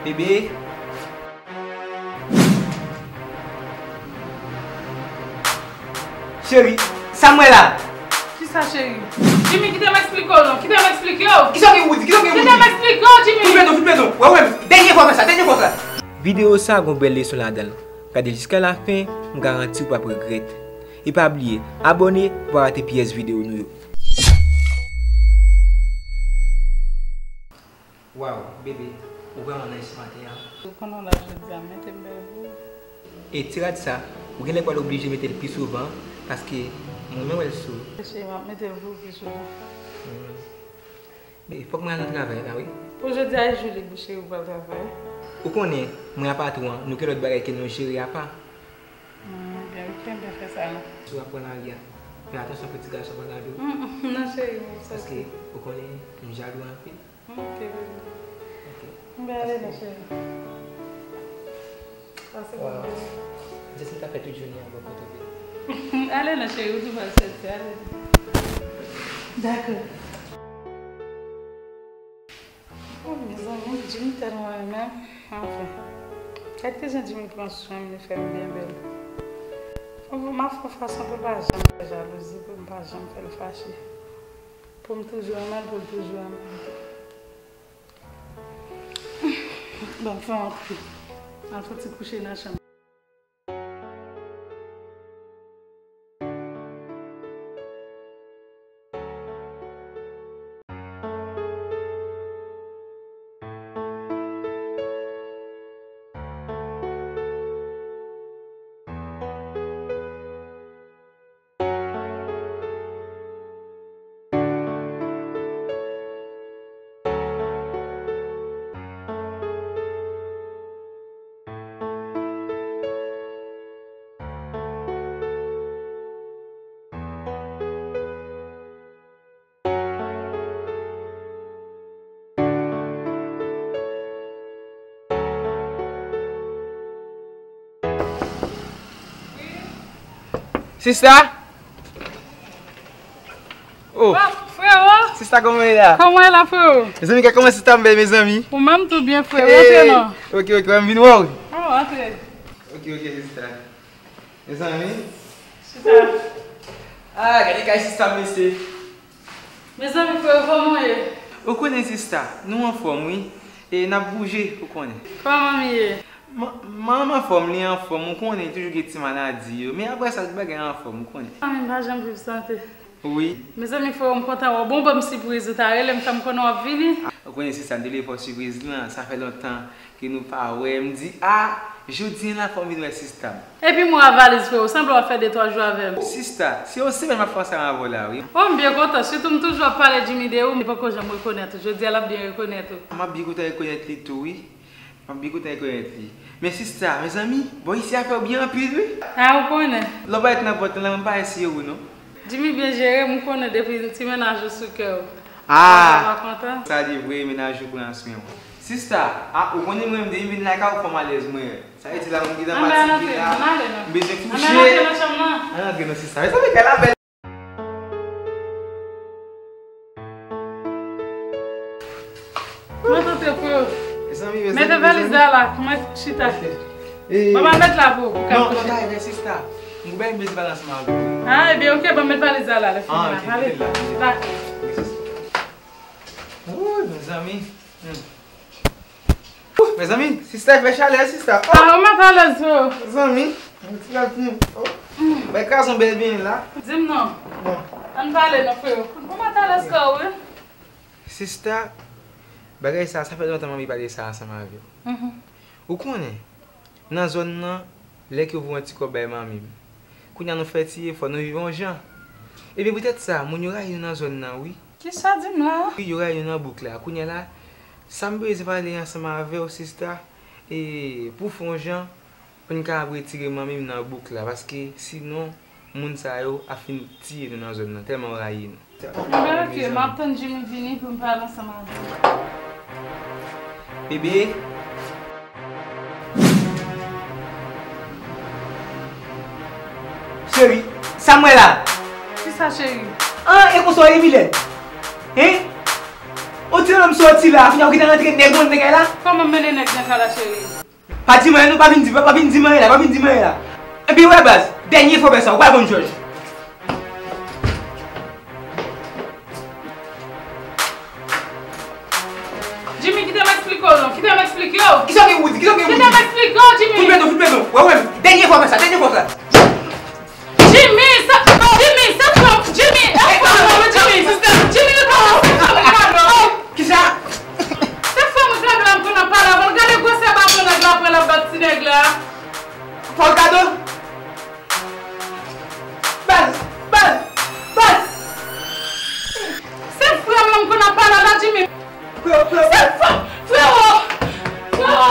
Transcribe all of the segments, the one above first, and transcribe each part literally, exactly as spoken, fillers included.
Bebe. Cheri, sa m wè la? Kisa, cheri? Jimmy, kite m eksplike w non. Kite m eksplike w. Kisa w gen pou di? Kisa w gen pou di? Kite m eksplike w, Jimmy. Fout men non, fout men non. Wè, wè, dènye fwa m fè sa, dènye fwa m fè sa. Videyo sa gon bèl leson ladan l. Gade l jiska lafen, m garanti w p ap regrèt. E pa bliye, abòne pou pa rate pyès videyo nou yo. Waw, bebe, ou vrèman nice maten an. Ou konnen w la jodi a, mete m bèl pou ou. E ti rad sa, ou genlè pral oblije mete l pi souvan, paske mwen menm wè l sou. Cheri, m ap mete l pou ou pi souvan. Hmm. Bebe, fòk mwen al nan travay la, wi. Pou jodi a, e jou lib ou, cheri, ou pral travay. Ou konnen, mwen a patwon an, nou gen lòt bagay ke nou jere apa. Hmm, byen, wi, kenbe fè sa, non. Si w ap pran lari a, fè atansyon pou ti gason pa gade w. Hmm, non, cheri, m ap sòti. Paske, ou konnen, m jalou anpil. Ok, bebe. Ok. M pral ale non, cheri. Pase bon, bebe. Jès m ta fè tout jounen an bò kote w. Ale non, cheri, ou tou pral sòti, ale. Dakò. Oh, mezanmi, Jimmy tèlman renmen m. Anfen. Gad kijan Jimmy pran swen m, li fè m byen bèl. Oh, m ap fè yon fason pou l pa janm fè jalouzi, pou m pa janm fè l fache. Pou m toujou renmen l, pou l toujou renmen m tou. Ban m fè yon tri. M al fè ti kouche nan chanm. Sista! Oh! Wa, frewo! Sista, kòman w ye la? Kòman w ye la, frewo? Mezanmi, gad kòman sista m bèl, mezanmi. Ou menm tou byen, frewo. Antre non. Ok, ok, m vin wè w. Oh, antre. Ok, ok, sista. Mezanmi. Sista. Ah, gade kay sista m, mesye. Mezanmi, frewo, kòman w ye? Ou konnen, sista, nou anfòm, wi. E n ap bouje, ou konnen. Kòman manmi ye? Ma-, manman anfòm, li anfòm, ou konnen, toujou gen ti maladi yo. Men apre sa, tout bagay anfòm, ou konnen. Manmi m pa janm viv sante. Wi. Mezanmi, frewo, m kontan wè w. Bon, ban m sipriz ou ta rele m, fè m konnen w ap vini. Ou konnen, sista, m te vle fè w sipriz lan, sa fè lontan ke nou pa wè. M di, a, jodi a la fò m vin wè sista m. Epi m wè w ak valiz, frewo, sanble w ap fè de twa jou avè m. Sista, se yon semèn m ap fè ansanm avè w la, wi. Oh, m byen kontan, sitou m toujou ap pale Jimmy de ou, m poko janm rekonèt ou. Jodi a l ap byen rekonèt ou. M ap byen kontan rekonèt li tou, wi. M ap byen kontan rekonèt li. Men sista, mezanmi, bò isi a fè w byen anpil, wi. A, ou konnen. Lè w parèt nan pòt lan, m pa eseye ou, non. Jimmy byen jere m, ou konnen depi ti mennaj ou sou kè w. Ah! Ou pa kontan? Sa li vre, mennaj ou pran swen w. Sista, a, ou konnen mwen, m depi m vin lakay ou fè m alèz mwen. Sa vle di la, mwen gentan fatige la. M bezwen kouche. Ann antre nan chanm nan. Ann antre non, sista. Mezanmi, kay la bèl. Mwen tante, freo. Mezanmi, mezanmi, mete valiz la la, mwen chita. Ban m al met la pou ou, pou w ka kouche. Non, non, ta rete, sista. M gon bagay m bezwen pale ansanm avè w. Ah, ebyen, ok, ban m met valiz la la, lè fini la. Ale. Dakò. Wouy, mezanmi. Hmm. Wouh, mezanmi, sista fè chalè, sista. Oh! Ah, ou mèt alèz, freo. Mezanmi, yon ti lòt moun. Oh. Bay kraze yon bèl byen la. Di m non. Bon. Ann pale non, freo. Ou mèt alèz kò w, wi. Sista, bagay sa, sa fè lontan m anvi pale sa ansanm avè w. Mhm. Ou konnen, nan zòn nan, lè ke yo voye yon ti kòb bay manmi m, kounye a nou fè ti efò, nou viv yon jan. Ebyen, poutèt sa, moun yo rayi nou nan zòn nan, wi. Kisa di m la? Wi, yo rayi nou nan bouk la. Kounye a la, sa m bezwen pale ansanm avè w, sista, e pou fè yon jan, pou n kapab retire manmi m nan bouk la, paske sinon, moun sa yo ap fin tiye nou nan zòn nan, tèlman yo rayi nou. Ebyen, ok, m ap tann Jimmy vini pou m pale ansanm avè l. Bebe. Cheri, sa m wè la? Kisa, cheri? Ah, e konsa w ye, Milèn? Hein? O Ti nonm soti la, fini ou gentan rantre nèg nan kay la. Kòman m mennen nèg nan kay la, cheri? Pa di m anyen non, pa vin di, pa vin di m anyen la, pa vin di m anyen la. Epi wè baz, dènye fwa w fè sa, ou pral konn jòj. Jimmy, kite m eksplike w non, kite m eksplike w. Kisa w gen pou di? Kisa w gen pou di? Kite m eksplike w, Jimmy. Fout beton, fout beton. Wè, wè, dènye fwa w fè sa, dènye fwa w fè sa. Jimmy, sa, Jimmy, sa fè, Jimmy, e fè w, Jimmy, Jimmy, li pa wè, se fè m kado. Kisa? Se fè m kado, m konn ap pale avè l. Gade gwosè baton nèg la pran, l ap bat ti nèg la. Fè w kado? Baz, baz, baz. Se frè m nan m konn ap pale la, Jimmy. Freo, freo. Se frè, freo, freo.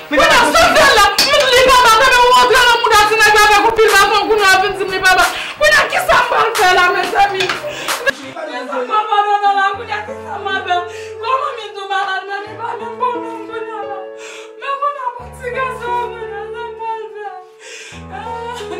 Kounye a, sa fè la, m li papa, konnen ou rantre nan mouda ti nèg la avèk yon pil baton, kounye a vin di m li papa. Kounye a, kisa m pral fè la, mezanmi? Kisa m pral fè la, kounye a, kisa m pral fè? Kòman m tou malad, men li pa menm bon menm kounye a la. Men kounye a, bon ti gason, kounye a, sa m pral fè?